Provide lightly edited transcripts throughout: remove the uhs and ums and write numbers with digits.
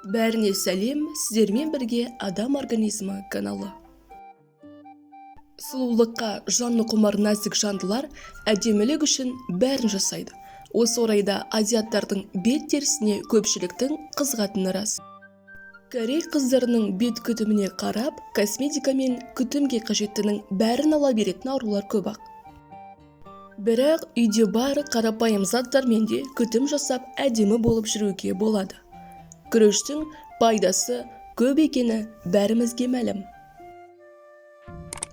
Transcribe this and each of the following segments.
Бәріне сәлем, сіздермен бірге Адам организмі каналы. Сұлулыққа жаны құмар нәзік жандылар әдемілік үшін бәрін жасайды. Осы орайда азиаттардың бет терісіне көпшіліктің қызығатыны рас. Корей қыздарының бет күтіміне қарап, косметика мен күтімге қажеттінің бәрін ала беретін арулар көп-ақ. Бірақ үйде бар қарапайым заттармен де күтім жасап әдемі болып жүруге болады. Күріштің пайдасы көп екені бәрімізге мәлім.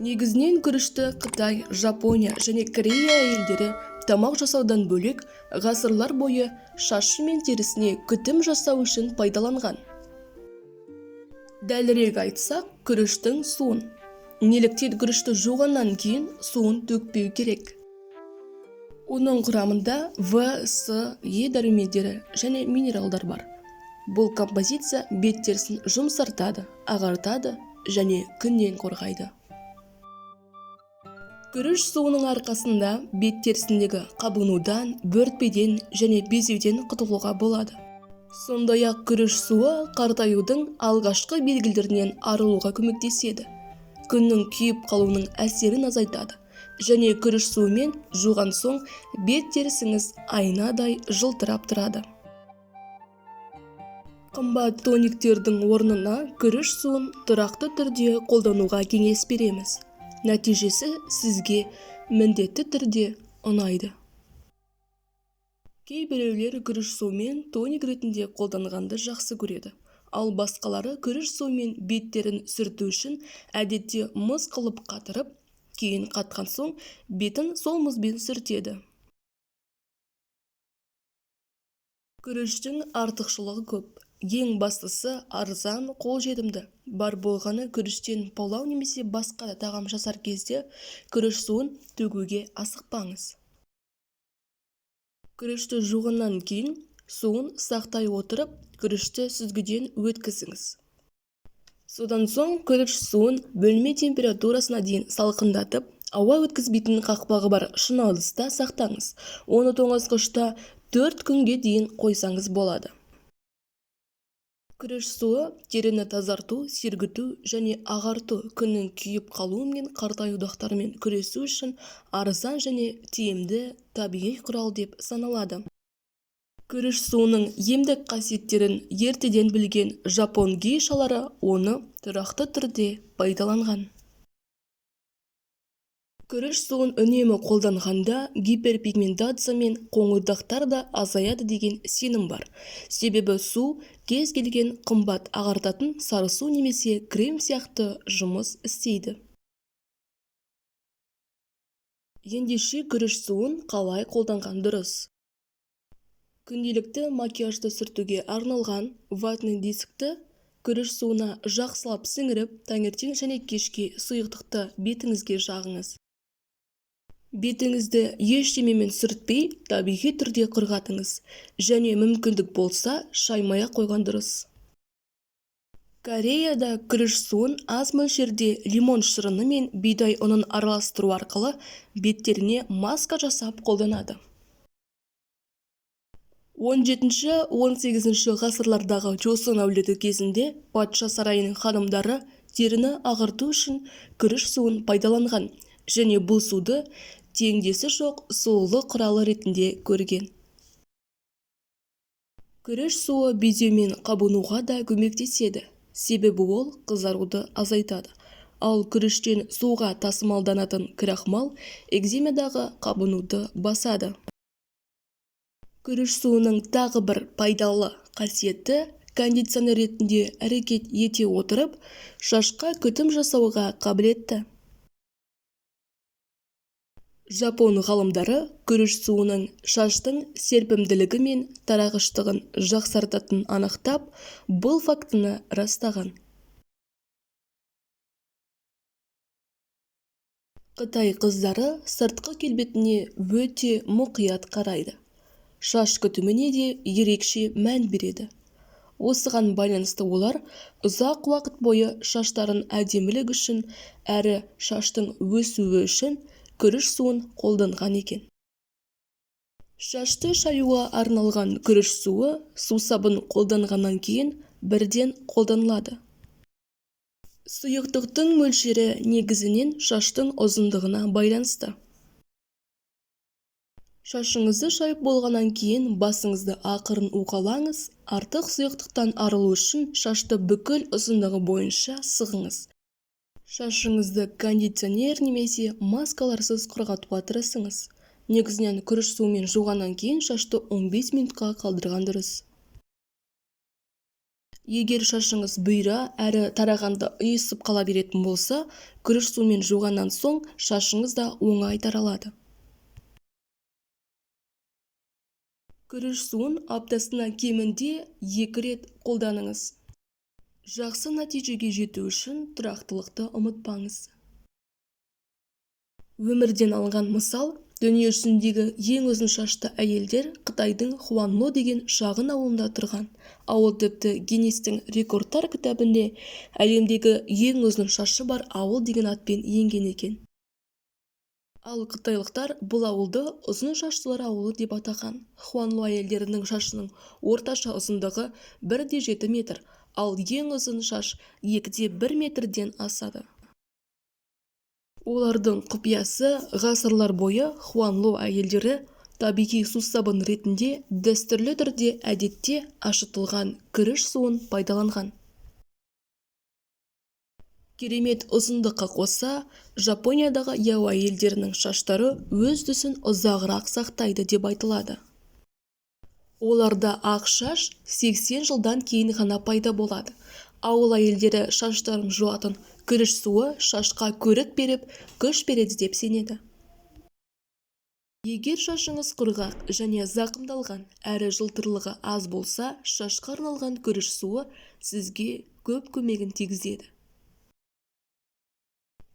Негізінен күрішті Қытай, Жапония және Корея әйелдері тамақ жасаудан бөлек, ғасырлар бойы шашы мен терісіне күтім жасау үшін пайдаланған. Дәлірек айтсақ, күріштің суын. Неліктен күрішті жуғаннан кейін суын төкпеу керек? Оның құрамында В, С, Е дәрумендері және минералдар бар. Бұл композиция бет терісін жұмсартады, ағартады және күннен қорғайды. Күріш суының арқасында бет терісіндегі қабынудан, бөртпеден және безеуден құтылуға болады. Сондай-ақ күріш суы қартаюдың алғашқы белгілерінен арылуға көмектеседі. Күннің күйіп қалуының әсерін азайтады және күріш суымен жуған соң бет терісіңіз айнадай жылтырап тұрады. Қымбат тониктердің орнына күріш суын тұрақты түрде қолдануға кеңес береміз. Нәтижесі сізге міндетті түрде ұнайды. Кейбіреулер күріш суымен тоник ретінде қолданғанды жақсы көреді. Ал басқалары күріш суымен беттерін сүрту үшін әдетте мұз қылып қатырып, кейін қатқан соң бетін сол мұзбен сүртеді. Күріштің артықшылығы көп. Ең бастысы арзан, қолжетімді. Бар болғаны күріштен палау немесе басқа да тағам жасар кезде күріш суын төгуге асықпаңыз. Күрішті жуғаннан кейін суын сақтай отырып, күрішті сүзгіден өткізіңіз. Содан соң күріш суын бөлме температурасына дейін салқындатып, ауа өткізбейтін қақпағы бар шыны ыдыста сақтаңыз. Оны тоңазытқышта 4 күнге дейін қойсаңыз болады. Күріш суы теріні тазарту, сергіту және ағарту, күннің күйіп қалуы мен қартаю дақтарымен күресу үшін арзан және тиімді табиғи құрал деп саналады. Күріш суының емдік қасиеттерін ертеден білген жапон гейшалары оны тұрақты түрде пайдаланған. Күріш суын үнемі қолданғанда гиперпигментация мен қоңыр дақтар да азаяды деген сенім бар. Себебі су кез келген қымбат ағартатын сары су немесе крем сияқты жұмыс істейді. Ендеше күріш суын қалай қолданған дұрыс? Күнделікті макияжды сүртуге арналған ватный дискті күріш суына жақсылап сіңіріп, таңертең және кешке сұйықтықты бетіңізге жағыңыз. Бетіңізді ештемемен сүртпей, табиғи түрде құрғатыңыз және мүмкіндік болса шаймай-ақ қойған дұрыс. Кореяда күріш суын аз мөлшерде лимон шырыны мен бидай ұнын араластыру арқылы беттеріне маска жасап қолданады. 17-18 ғасырлардағы Жосон әулеті кезінде патша сарайының ханымдары теріні ағарту үшін күріш суын пайдаланған және бұл суды теңдесі жоқ сұлулық құралы ретінде көрген. Күріш суы безеу мен қабынуға да көмектеседі, себебі ол қызаруды азайтады. Ал күріштен суға тасымалданатын крахмал экземадағы қабынуды басады. Күріш суының тағы бір пайдалы қасиеті кондиционер ретінде әрекет ете отырып, шашқа күтім жасауға қабілетті. Жапон ғалымдары күріш суының шаштың серпімділігі мен тарағыштығын жақсартатынын анықтап, бұл фактіні растаған. Қытай қыздары сыртқы келбетіне өте мұқият қарайды. Шаш күтіміне де ерекше мән береді. Осыған байланысты олар ұзақ уақыт бойы шаштарын әдемілік үшін әрі шаштың өсуі үшін күріш суын қолданған екен. Шашты шаюға арналған күріш суы сусабын қолданғаннан кейін Бірден қолданылады. Сұйықтықтың мөлшері негізінен шаштың ұзындығына байланысты. Шашыңызды шайып болғаннан кейін басыңызды ақырын уқалаңыз, артық сұйықтықтан арылу үшін шашты бүкіл ұзындығы бойынша сығыңыз. Шашыңызды кондиционер немесе маскаларсыз құрғатуға тырысыңыз. Негізінен күріш суымен жуғаннан кейін шашты 15 минутқа қалдырған дұрыс. Егер шашыңыз бұйра әрі тарағанда ұйысып қала беретін болса, күріш суымен жуғаннан соң шашыңыз да оңай таралады. Күріш суын аптасына кемінде 2 рет қолданыңыз. Жақсы нәтижеге жету үшін тұрақтылықты ұмытпаңыз. Өмірден алынған мысал, дүние жүзіндегі ең ұзын шашты әйелдер Қытайдың Хуанло деген шағын ауылында тұрған. Ауыл тіпті Гиннестің рекордтар кітабында әлемдегі ең ұзын шашы бар ауыл деген атпен енген екен. Ал қытайлықтар бұл ауылды ұзын шаштылар ауылы деп атаған. Хуанло әйелдерінің шашының орташа ұзындығы 1,7 метр, ал ең ұзын шаш 2,1 метрден асады. Олардың құпиясы ғасырлар бойы Хуанло әйелдері табиғи сусабын ретінде дәстүрлі түрде әдетте ашытылған күріш суын пайдаланған. Керемет ұзындыққа қоса, Жапониядағы яо әйелдерінің шаштары өз түсін ұзағырақ сақтайды деп айтылады. Оларда ақ шаш 80 жылдан кейін ғана пайда болады. Ауыл әйелдері шаштарын жуатын күріш суы шашқа көрік беріп, күш береді деп сенеді. Егер шашыңыз құрғақ және зақымдалған, әрі жылтырлығы аз болса, шашқа арналған күріш суы сізге көп көмегін тигізеді.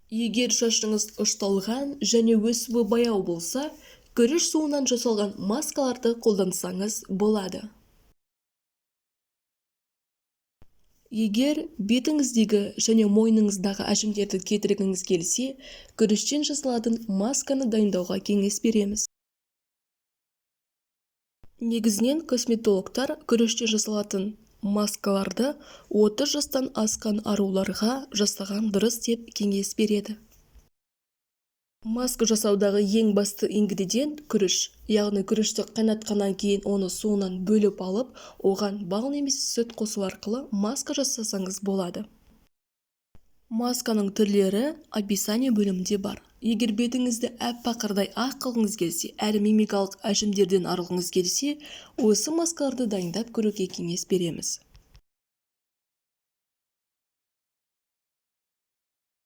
Егер шашыңыз ұшталған және өсуі баяу болса, күріш суынан жасалған маскаларды қолдансаңыз болады. Егер бетіңіздегі және мойныңыздағы әжімдерді кетіргіңіз келсе, күріштен жасалатын масканы дайындауға кеңес береміз. Негізінен косметологтар күріштен жасалатын маскаларды 30 жастан асқан аруларға жасаған дұрыс деп кеңес береді. Маска жасаудағы ең басты ингредиент күріш, яғни күрішті қайнатқаннан кейін оны суынан бөліп алып, оған бал немесе сүт қосу арқылы маска жасасаңыз болады. Масканың түрлері описание бөлімінде бар. Егер бетіңізді аппақ қардай ақ қылғыңыз келсе, әрі мимикалық әжімдерден арылғыңыз келсе, осы маскаларды дайындап көруге кеңес береміз.